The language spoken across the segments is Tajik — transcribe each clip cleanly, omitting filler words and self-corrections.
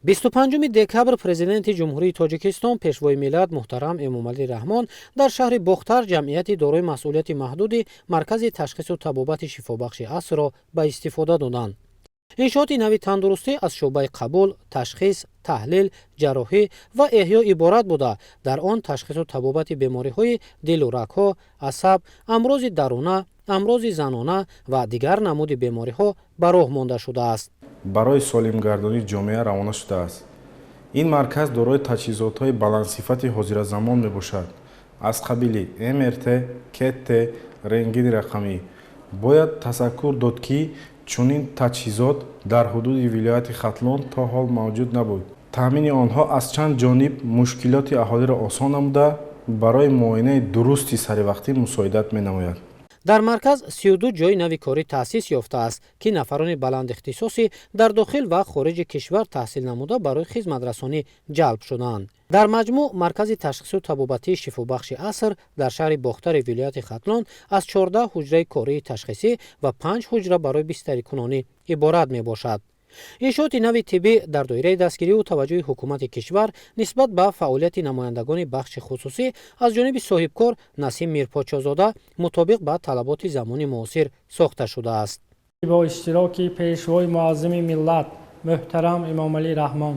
25 декабр Президенти Ҷумҳурии Тоҷикистон, Пешвои миллат муҳтарам Эмомалӣ Раҳмон дар шаҳри Бохтар ҷамъияти дорои масъулияти маҳдуди Маркази ташхису табобати шифобахши асрро ба истифода доданд. Иншооти нави тандурустӣ аз шӯъбаи қабул, ташхис, таҳлил, ҷарроҳӣ ва эҳё иборат буда, дар он ташхису табобати бемориҳои дилу рагҳо, асаб, амрози даруна, амрози занона ва дигар намуди бемориҳо ба роҳ монда шудааст. Барои солимгардонии ҷомеа равона шудааст. Ин марказ дорои таҷҳизотҳои баландсифати ҳозиразамон мебошад, аз қабили МРТ, КТ, рентгени рақамӣ. Бояд тазаккур дод, ки чунин таҷҳизот дар ҳудуди вилояти Хатлон то ҳол мавҷуд набуд. Таъмини онҳо аз чанд ҷониб мушкилоти аҳолиро осон намуда, барои муоинаи дурусти саривақтӣ мусоидат менамояд. Дар марказ 32 ҷойи нави корӣ таъсис ёфтааст, ки нафарони баландихтисосӣ дар дохил ва хориҷи кишвар таҳсил намуда, барои хизматрасонӣ ҷалб шудаанд. Дар маҷмӯъ Маркази ташхису табобатии шифобахши аср дар шаҳри Бохтари вилояти Хатлон аз 14 ҳуҷраи кории ташхисӣ ва панҷ ҳуҷра барои бистарикунонӣ иборат мебошад. Иншооти нави тиббӣ дар доираи дастгириву таваҷҷӯҳи ҳукумати кишвар нисбат ба фаъолияти намояндагони бахши хусусӣ аз ҷониби соҳибкор Насим Мирпочозода мутобиқ ба талаботи замони муосир сохта шудааст. Бо иштироки Пешвои муаззами миллат муҳтарам Эмомалӣ Раҳмон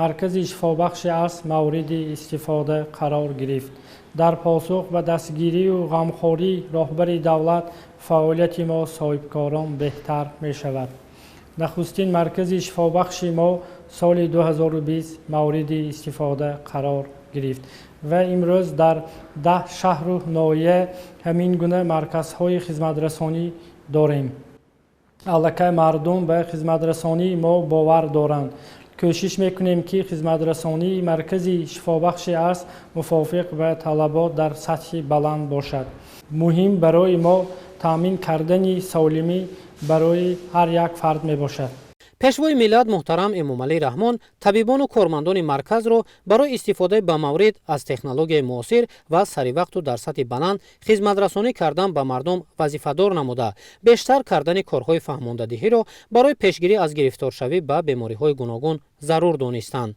Маркази шифобахши аср мавриди истифода қарор гирифт. Дар посух ба дастгирию ғамхории роҳбари давлат фаъолияти мо, соҳибкорон, беҳтар мешавад. Нахустин маркази шифобахши мо соли 2020 мавриди истифода қарор гирифт ва имрӯз дар 10 шаҳру ноҳия ҳамин гуна марказҳои хизматрасонӣ дорем. Аллакай мардум ба хизматрасонии мо бовар доранд. Кӯшиш мекунем, ки хизматрасонии Маркази шифобахши аср мувофиқ ба талабот дар сатҳи баланд бошад. Муҳим барои мо таъмин кардани солимӣ барои ҳар як фард мебошад. Пешвои миллат муҳтарам Эмомалӣ Раҳмон табибону кормандони марказро барои истифодаи бамаврид аз технологияи муосир ва саривақту дар сатҳи баланд хизматрасонӣ кардан ба мардум вазифадор намуда, бештар кардани корҳои фаҳмондадиҳиро барои пешгирӣ аз гирифторшавӣ ба бемориҳои гуногун зарур донистанд.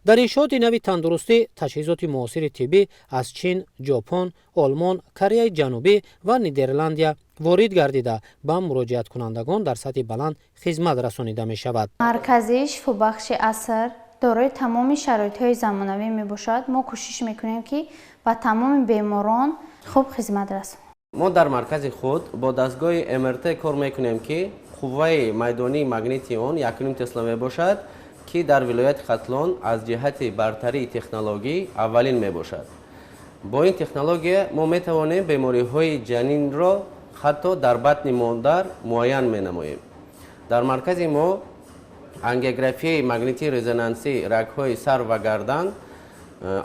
Дар иншооти нави тандурустӣ таҷҳизоти муосири тиббӣ аз Чин, Ҷопон, Олмон, Кореяи Ҷанубӣ ва Нидерландия ворид гардида, ба муроҷиаткунандагон дар сатҳи баланд хизмат расонида мешавад. Маркази шифобахши аср дорои тамоми шароитҳои замонавӣ мебошад. Мо кӯшиш мекунем, ки ба тамоми беморон хуб хизмат расонем. Мо дар маркази худ бо дастгоҳи МРТ кор мекунем, ки қувваи майдонии магнити он 1,5 тесла мебошад, ки дар вилояти Хатлон аз ҷиҳати бартарии технологӣ аввалин мебошад. Бо ин технология мо метавонем бемориҳои ҷанинро ҳатто дар батни модар муайян менамоем. Дар маркази мо ангиографияи магнитии резонансӣ рагҳои сар ва гардан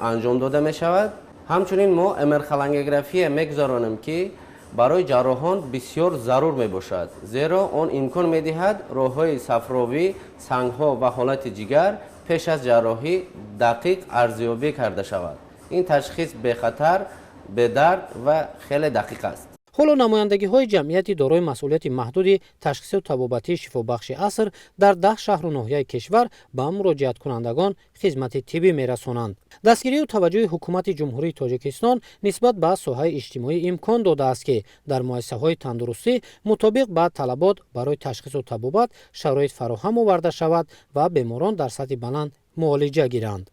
анҷом дода мешавад. Ҳамчунин мо МР-холангиография мегузаронем, ки барои ҷарроҳон бисёр зарур мебошад, зеро он имкон медиҳад роҳҳои сафровӣ, сангҳо ва ҳолати ҷигар пеш аз ҷарроҳӣ дақиқ арзёбӣ карда шавад. Ин ташхис бехатар, бедард ва хеле дақиқ аст. Ҳоло намояндагиҳои ҷамъияти дорои масъулияти маҳдуди ташхису табобатии шифобахши аср дар 10 шаҳру ноҳияи кишвар ба муроҷиаткунандагон хизмати тиббӣ мерасонанд. Дастгирию таваҷҷӯҳи Ҳукумати Ҷумҳурии Тоҷикистон нисбат ба соҳаи иҷтимоӣ имкон додааст, ки дар муассисаҳои тандурустӣ мутобиқ ба талабот барои ташхису табобат шароит фароҳам оварда шавад ва беморон дар сатҳи баланд муолиҷа гиранд.